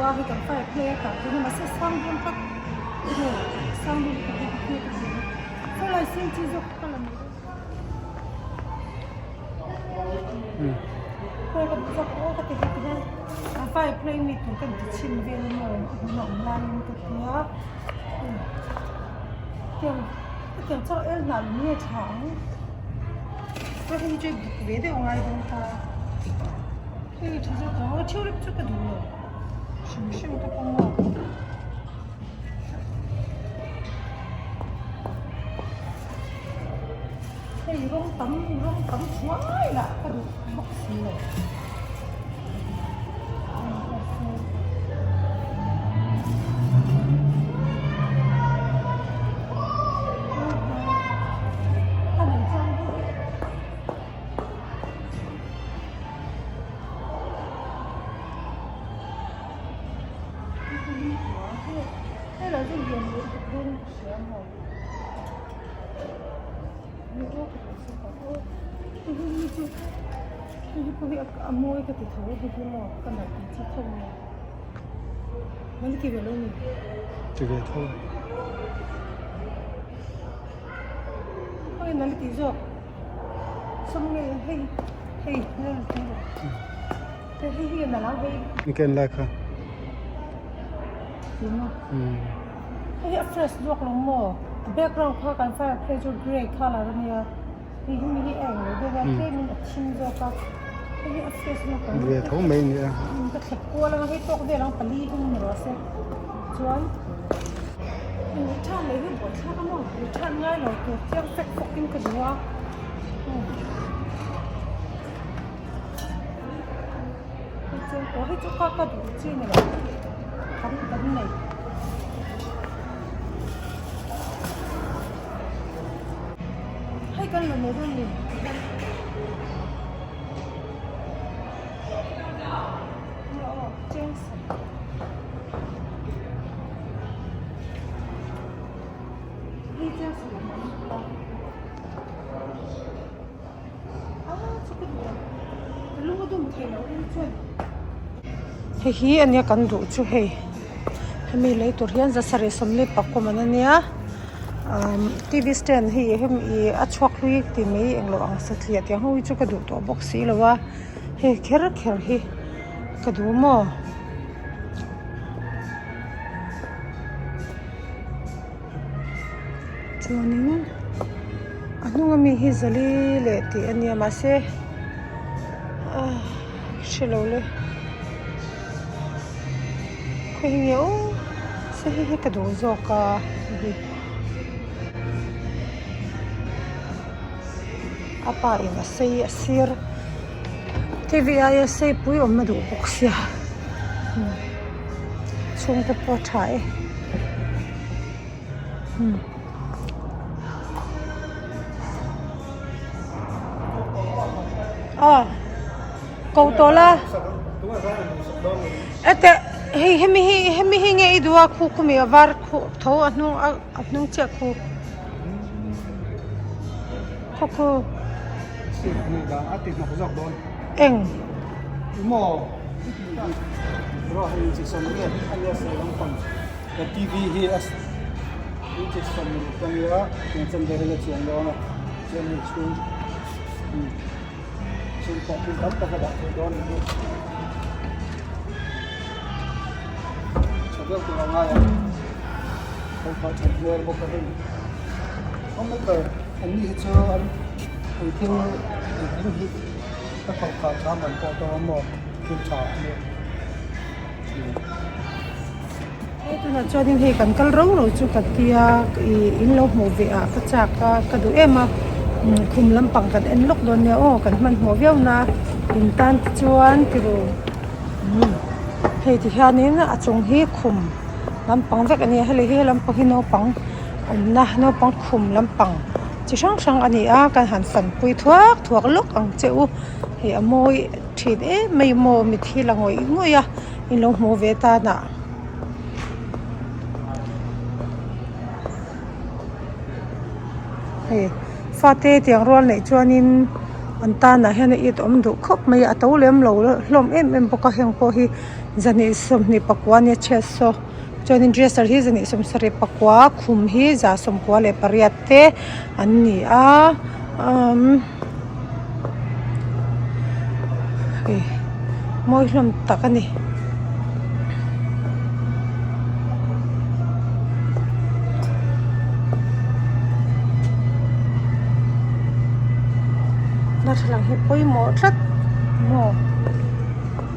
duh a hei kan fire play a tah tur a mahse sang dawn tlat emaw sang dawn lutuk hi ka hriat a nia khawlai sin chi zawk ka la nei dawn khawi ka duh zawk aw ka ti heti hian kan fire play mi tur ka inti chhin vel emaw a hmun a awm laiin ka tia hetiang hetiang chauh el hnah lung nge tha ang hei hi chu buk ve deuh a ngai dawn ta hei tha zawk ang aw tulip chu ka duh lo hrim hrim ka pawm a. Hei rawng tam rawng tam thuai lah ka duh bawk si lo. A mawi ka ti tho hei hi maw ka nalh tih chi tho mai a ti ve lo ni ti ve tho khawi nalh i tih zawk sawm nge hei hei nalh i tih zawk hei hi nalh ang hei i ken lai kha ti maw hei hi a fresh zawk lo maw a background kha kan fire phei chu grey colour a nia. Hei hi mi hi a englo deuh a tlemin a thim zawk a hei hi a fresh zawk ang Ve tho mai nia. Ka thlep kual anga hei tawk vel ang pali hi ni rawh se chuan return leh hi buaithlak a maw return ngai lo tur chiang fek fawk in ka duh a hei chuan aw hei chu ka ka duh chi ni lo tam kan nei. Hei kan la nei dawn ni. Hei hi ania kan duh chu hei hemi lei tur hian zasarih sawmli pakawm an ania umm t v stand hei hemi ih a chhuak hlui tih mai englo ang satliah tih ang ho hi chu ka duh tawh bawk si lo a hei kher kher hi ka duh maw. Chuanin a hnung ami hi zali leh tih a nia mahse ah hre lo le khawi hi nge aw se hei hi ka duh zawk a hei a pa in a sei a sir t v aia sei pui awm a duh bawk sia chhungte pawh a tha e. Aw ko tawh la ete hei hemi hi hemi hi nge i duh a khu khumi a var khu tho a hnung a a hnung chiah khu khaw khu eng. Ka TV hi a inch 60 ka nia tiang chan vel hi a chuang dawn a chuan hei chhung chhung pawh thil tam tak a dah theih dawn a ni tha deuh tur a ngai a ho kha that hmel bawk a hei homemaker an ni hi chu an an thil engkim hi a khawh khah tha man pawh dawn maw thil tha a nia. Hei tunah chuanin hei kan kal rau rau chu ka tia ih in lo hmuh ve ah ka chak a ka duh em a khum lampang kan en lawk dawn nia aw kan hmanhmawh viau na in tan te chuan tiro hei ti hianin a chung hi khum lampang vek a ni a heli hi lampang hi naupang awmna naupang khum lampang chi hrang hrang a ni a kan han fanpui thuak thuak lawk ang che u hei a mawi. Thin em mai maw mitthi la ngawih ngawih a in lo hmuh ve tan ah hei fate tiang rual neih chuanin an tanah hian a it awm duh khawp mai a a to lem lo hlawm em em bawk a heng pawh hi. 224 ania chest saw chuanin dresser hi 274 khum hi 98 te an ni a umm hei mawi hlawm tak a ni. Darthlalang hi pawimawh tlat maw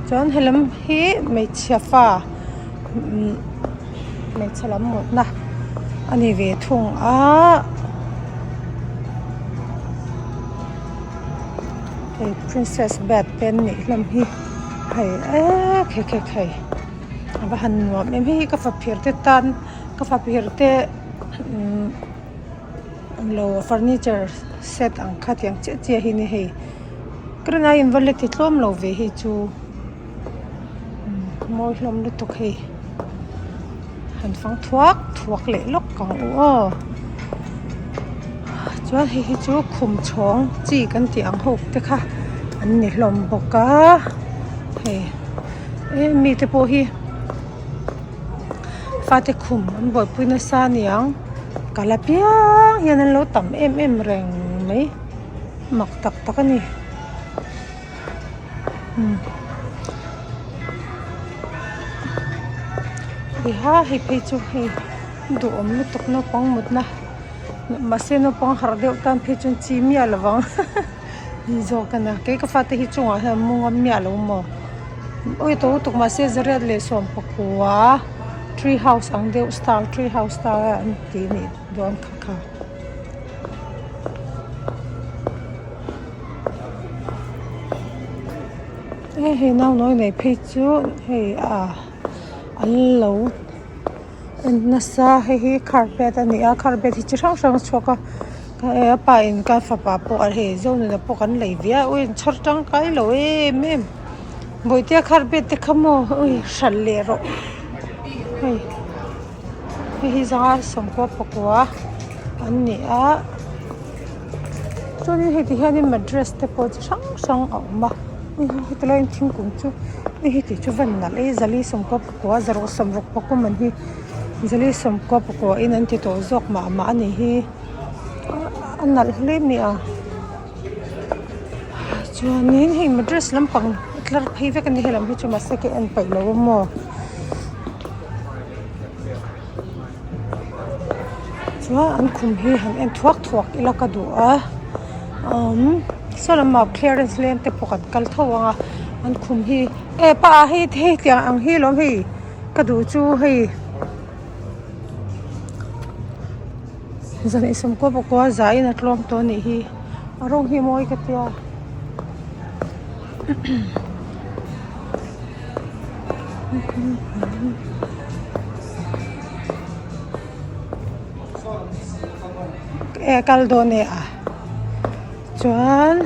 chuan helam hi hmeichhia fa umm hmeichhe lam mutna a ni ve thung a hei princess bed te an nih hlawm hi hei eee khai khai khai a va han nuam em hei hi ka faphir te tan ka faphir te umm englo furniture set ang kha tiang chiah chiah hi ni hei ka rin aiin va la ti tlawm lo ve hei chu mawi hlawm lutuk hei han fang thuak thuak leh lawk ang u aw chuan hei hi chu khum chhawng chi kan tih ang ho te kha an ni hlawm bawk a hei e mite pawh hi fate khum an buaipui nasa a niang kal apiang hian an lo tam em em reng mai mak tak tak a ni. Iha hei phei chu hei duhawm lutuk naupang mutna mahse naupang harh deuh tan phei chuan chi miah lo vang ni zawk a nia kei ka fate hi chungah hian an mu ngam miah lo maw awi to lutuk mahse zariat leh sawmpakua tree house ang deuh style tree house style a an tih nih dawn kha kha. He hei naunawi nei phei chu hei ah an lo en nasa hei hi carpet a ni a carpet hi chi hrang hrang a chhuak a hei a pa in ka fapa pawh a hei zonuna pawh kan lei ve a ui an chhawr tangkai lo em em bawihtea carpet te kha maw ui hralh leh rawh hei hei hi zanga sawmkua pakua an ni a. Chuanin heti hianin matress te pawh chi hrang hrang a awm a heti laiin thingkung chu hei hi tih chu van nalh e zali sawmkua pakua zarawh sawmruk pakua man hi zali sawmkua pakua in an ti tawh zawk mah mah a ni hi a nalh hle mai a chuanin hei matress lampang tlar phei vek a ni helam hi chu mahse ka en peih lo a maw. Chuan an khum hi han en thuak thuak ila ka duh a umm saw lamah clearance leng te pawh kan kal tho ang a an khum hi e pa ah hei hei tiang ang hi lawm hei ka duh chu hei zan sawmkua pakua zaiin a tlawm tawh a nih hi a rawng hi mawi ka tia. E kal dawn e a chuan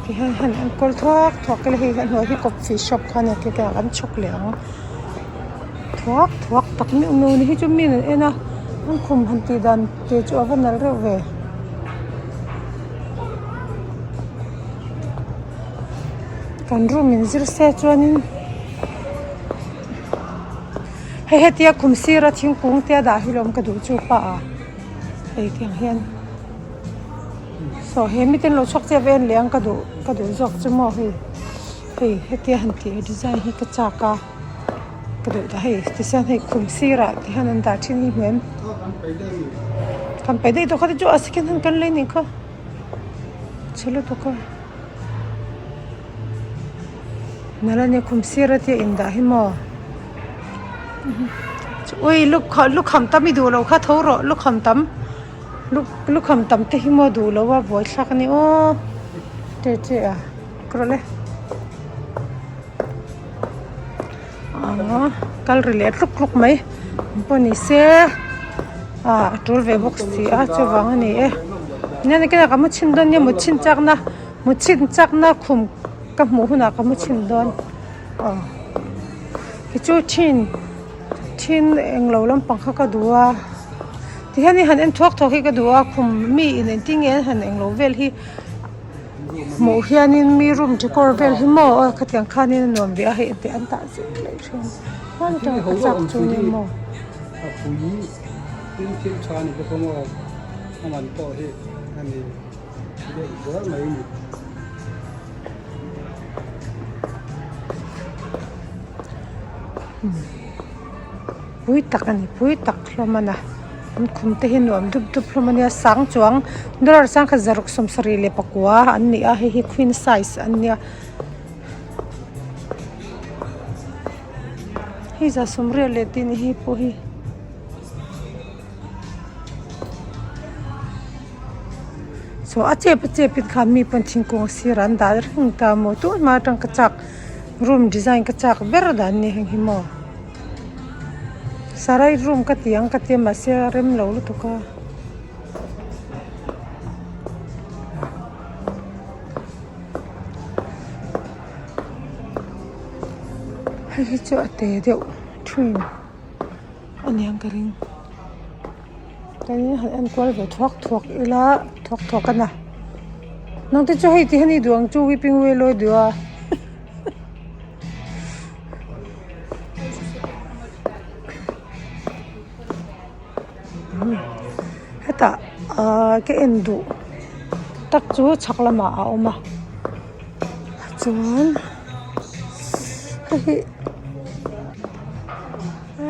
tihian han enkawl thuak thuak ila hei a hnuai hi coffee shop kha ania khi khian an chhawk leh ang thuak thuak tak meuh meuh a ni hi chu mi an en a an khum han tih dan te chu a va nalh reuh ve. Kan room in zir se chuanin hei hetia khum sira thingkung te a dah hi lawm ka duh chu pa a hei tiang hian saw he miten lo chhuak chiah vel leh ang ka duh ka duh zawk chu maw hei hei hetia han tih design hi ka chak a ka duh ta hei tichuan hei khum sirah ti hian an dah thin hi hmuh em kan paih daih tawh kha te chu a second hand kan lei nih kha. Chhe lutuk a nalh ania khum sir a tia indah hi maw ui lukham tam i duh loh kha tho rawh lukham tam lukham tam te hi maw duh loh a buaithlak a ni aw che che a ka rawh le aaa kal ri leh tluk tluk mai pawh ni se ah a tul ve bawk si a chuvang a ni e nia nakinah ka mu chhin dawn nia mut chhin chakna mut chhin chakna khum ka hmuh hunah ka mu chhin dawn aw tichu thin thin englo lampang kha ka duh a tihian in han en thuak thuak hi ka duh a khum mi in engtin nge an han englo vel hi. Hmuh hianin mi room decor vel hi maw aw khatiang khanin a nuam ve a hei teh an tah zet mai thin hman atanga ka chak chu nia maw. Pui tak a ni pui tak hlawm a na an khum te hi nuam dup dup hlawm a nia sang chuang dollar sangkhat zaruk sawmsarih leh pakua an ni a hei hi queen size an nia hei za sawmriat leh tih ni hei pawh hi. Saw a chep a chep in khan mi pawn thingkung a sirah an dah reng ta maw tun hma atang ka chak room design ka chak ber dan nia heng hi maw sarai room ka ti ang ka tia mahse a rem lo lutuk a. Hei hi chu a te deuh thin. A niang ka ring chuanin han en kual ve thuak thuak ila thuak thuak a na nang te chu hei ti hian i duh ang chu weeping willow i duh a hetah ahh ka en duh tak chu chhak lamah a awm a chuan hei hi.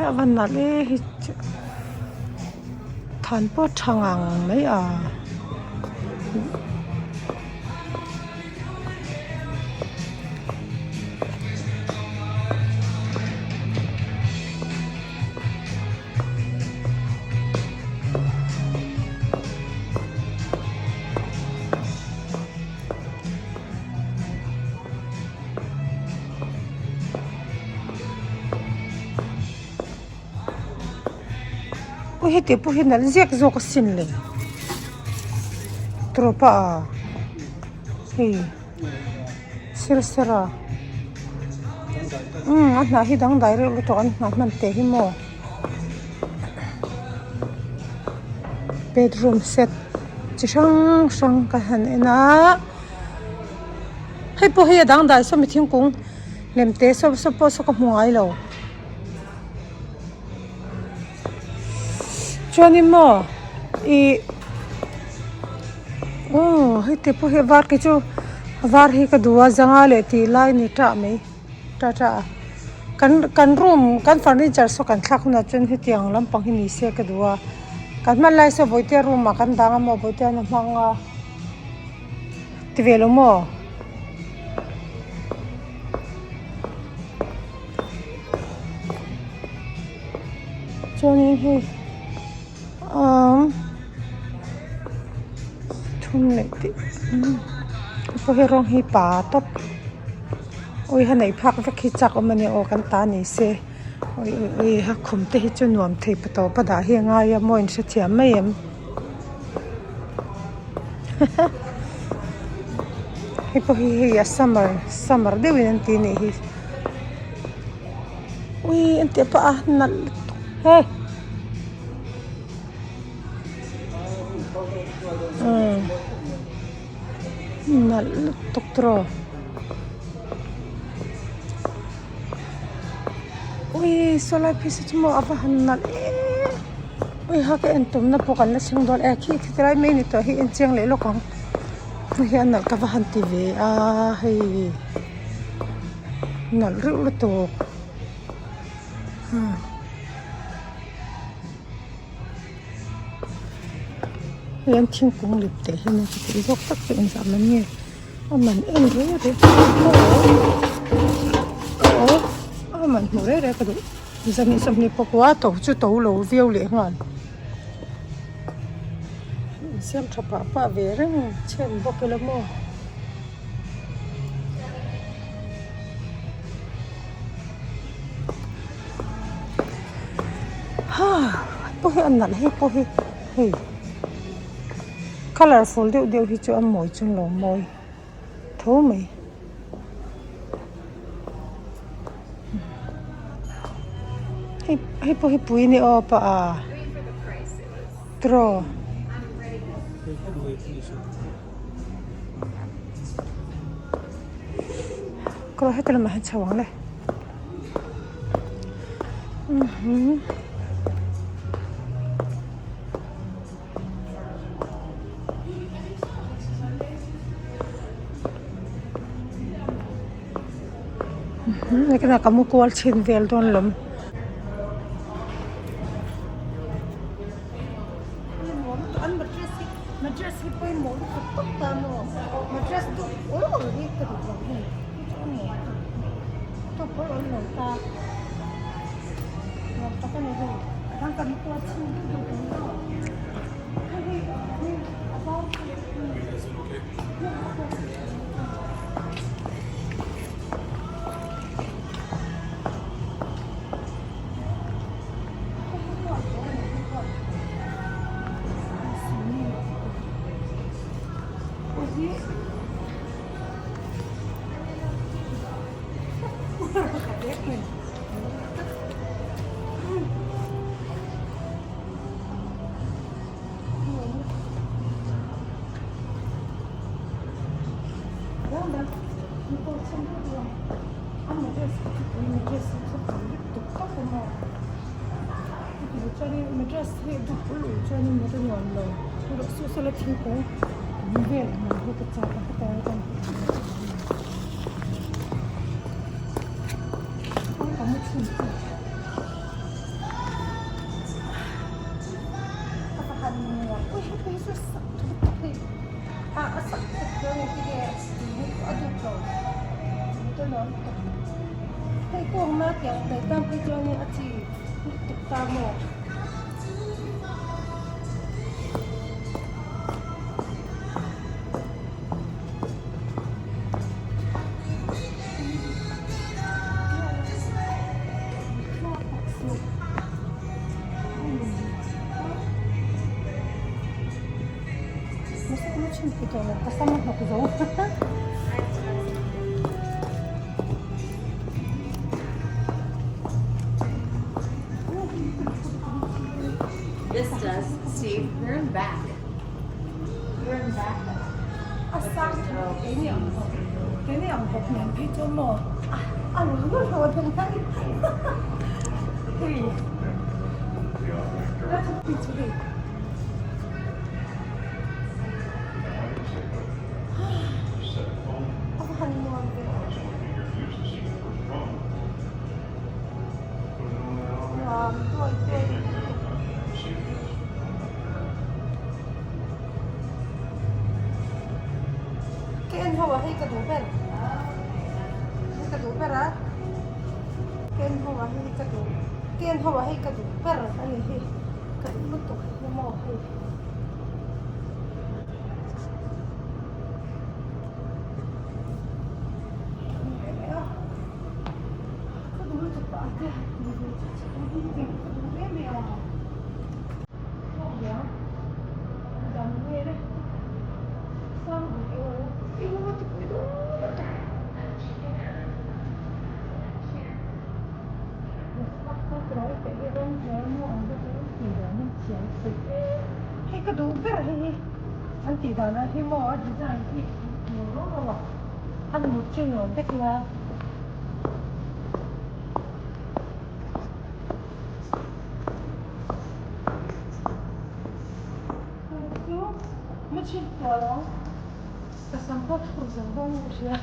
A va nalh e hi chu than pawh tha ngang mai a. Aw heti pawh hi nalh ziak zawk asin le tawpa a hei sir ser a umm a hnah hi dangdai reuh lutuk an hnah hman teh hi maw bedroom set chi hrang hrang ka han en a. Hei pawh hei a dangdai saw mi thingkung lem te saw saw pawh saw ka hmu ngai lo chuanin maw ih aw hei te pawh hi a var khi chu a var hi ka duh a zanga leh tih lai ni tah mai tah tah a kan kan room kan furniture saw kan thlak hunah chuan hetiang lampang hi ni se ka duh a kan hmanlai saw bawihtea room ah kan dang a maw bawihtea an hmang a. Ti ve lo maw? Chuanin hei umm thum leh tih hei pawh hi rawng hi pa tawp awi ha neih phak vek hi chak awm ania aw kan ta ni se awi awi awi ha khum te hi chu nuam thei pa tawp a dah hi a ngai a maw in hrethiam mai em. Hei pawh hi hei a summer summer deuhin an ti anih hi ui an tih pah a nalh lutuk he umm nalh lutuk tiraw ui saw lai phei saw chu maw a va han nalh em. Ui ha ka en tumna pawh kan la thleng dawn e khi khi tilai mai ni tawh hi en chiang leh lawk ang hei hi a nalh ka va han ti ve a hei nalh reuh lutuk hei an thingkung lip teh hian a tih zawk tak chu engzah man nge a man em reng reng aw a man hmuh reng reng ka duh. Zahnih sawmhnih pakua to chu to lo viau leh nghal insiam tha pah pah ve reng chhen bawk ila maw. Ha pawh hi a nalh hei pawh hi hei colourful deuh deuh hi chu a mawi chu an lo mawi. Tho mai. Hei hei pawh hi pui ni aw pa a tiraw. Kawr heti lamah hian chho ang le. Nakinah ka mu kual chhin vel dawn lawm. This does, Steve. You're in the back. You're in the back. A sang tho keini ang bawk keini ang bawk nen phei chuan maw a lo lo lo a ni hei chu hei. A va han nuam ve. Nuam tuai tuai lutuk. Ka en ho ah hei ka duh ber. Hei ka duh ber a. Ka en ho ah hei ka duh. Ka en ho ah hei ka duh ber a ni hi. Ka duh lutuk hi maw hei. Hei ka duh ber hei hi an tih dan ah hi maw a design hi hmuh ro ro a an mut chu nuam vek la. Chu mu chhin tawh lo ka sam pawh phur zo dawn ka hria.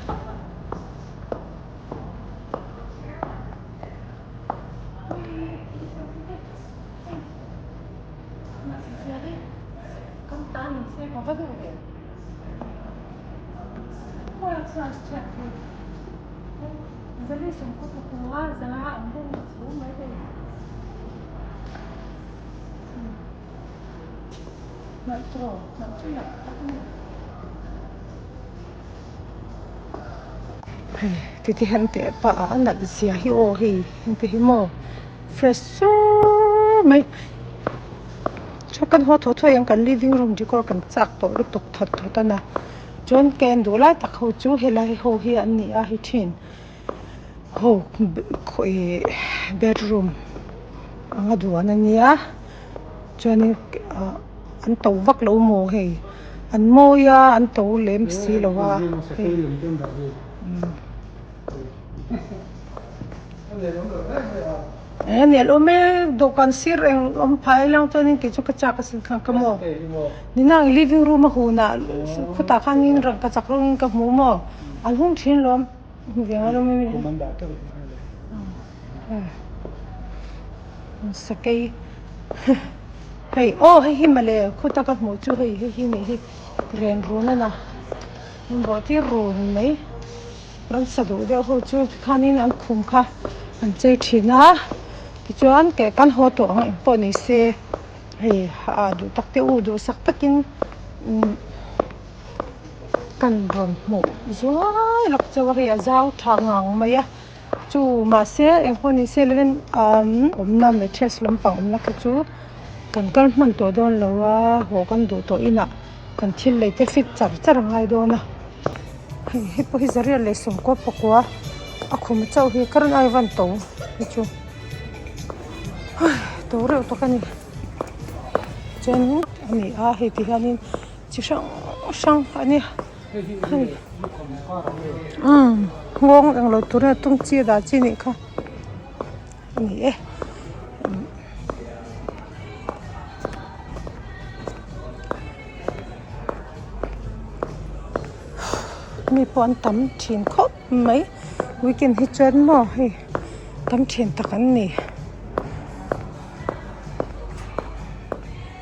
Hei titi hian teh pah a nalh zia hi aw hei hengte hi maw fresh sur mai chuan kan haw thaw thaw ang kan living room decor kan chak tawh lutuk thawt thawt a na chuan ka en duh lai tak ho chu helai ho hi an ni a hei thin ho ih bedroom anga duan a nia chuanin ah an to vak lo maw hei an mawi a an to lem si lo a hei. E nel awm e dawhkan sir eng awm phai lang chuanin kei chu ka chak asin kha ka maw ninang living room a hunah khutah khanin rangkachak rawngin ka hmu maw an hung thin lawm hmu ve ngai lo mai sakei hei aw hei hi mawle khuta ka hmuh chu hei hei hi nih hi ren run a na bawh tir run mai. Ramsa duh deuh ho chu tikhanin an khum kha an chei thin a tichuan keh kan haw tawh ang eng pawh ni se hei ah duh tak te u duhsak takin umm kan rawn hmuh zuai lawk chauh a hei a zau tha ngang mai a chu mahse eng pawh ni se lem awmna mattress lampang awmna kha chu kan kal hman tawh dawn lo a haw kan duh tawh inah kan thil lei te fit char char a ngai dawn a. Hei hei pawh hi zariat leh sawmkua pakua a khum chauh hi ka rawn ai van to hi chu to reuh tak a ni chuanin a ni a hei ti hianin chi hrang hrang a nia hei umm nghawng englo tur a tung chi a dah chi a nih kha a ni e. Mi pawh an tam thin khawp mai weekend hi chuan maw hei tam thin tak an ni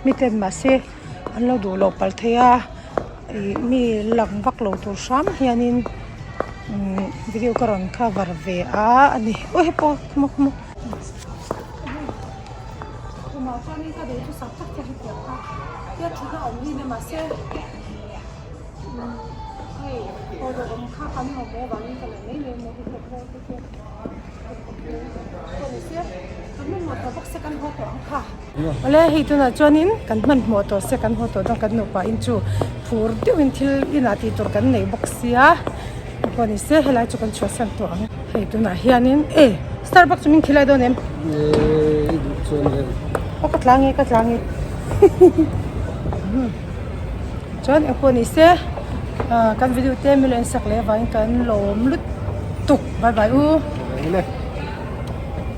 miten mahse an lo duh loh palh thei a ih mi lang vak lo tur hram hianin umm video ka rawn cover ve a a ni aw hei pawh khum a khum a. Khumah chuanin ka duh chu sak tak te hi piah kha tia thutna awm hi nia mahse hei order awm kha kan mamawh avangin ka la mai mai maw hi kawt te chu pawh ni se kan hmanhmawh tawh bawk se kan haw tawh ang kha. Awle hei tunah chuanin kan hmanhmawh tawh se kan haw tawh dawn kan nupa in chu phur deuhin thil inah tih tur kan nei bawk sia pawh ni se helai chu kan chhuahsan tawh ang hei tunah hianin e. Starbucks chu min khilai dawn em? Eee i duh chuan le. Aw ka tlang e ka tlang e. Chuan eng pawh ni se kan video te min lo en sak leh avangin kan lawm lutuk bye bye u. Bye bye.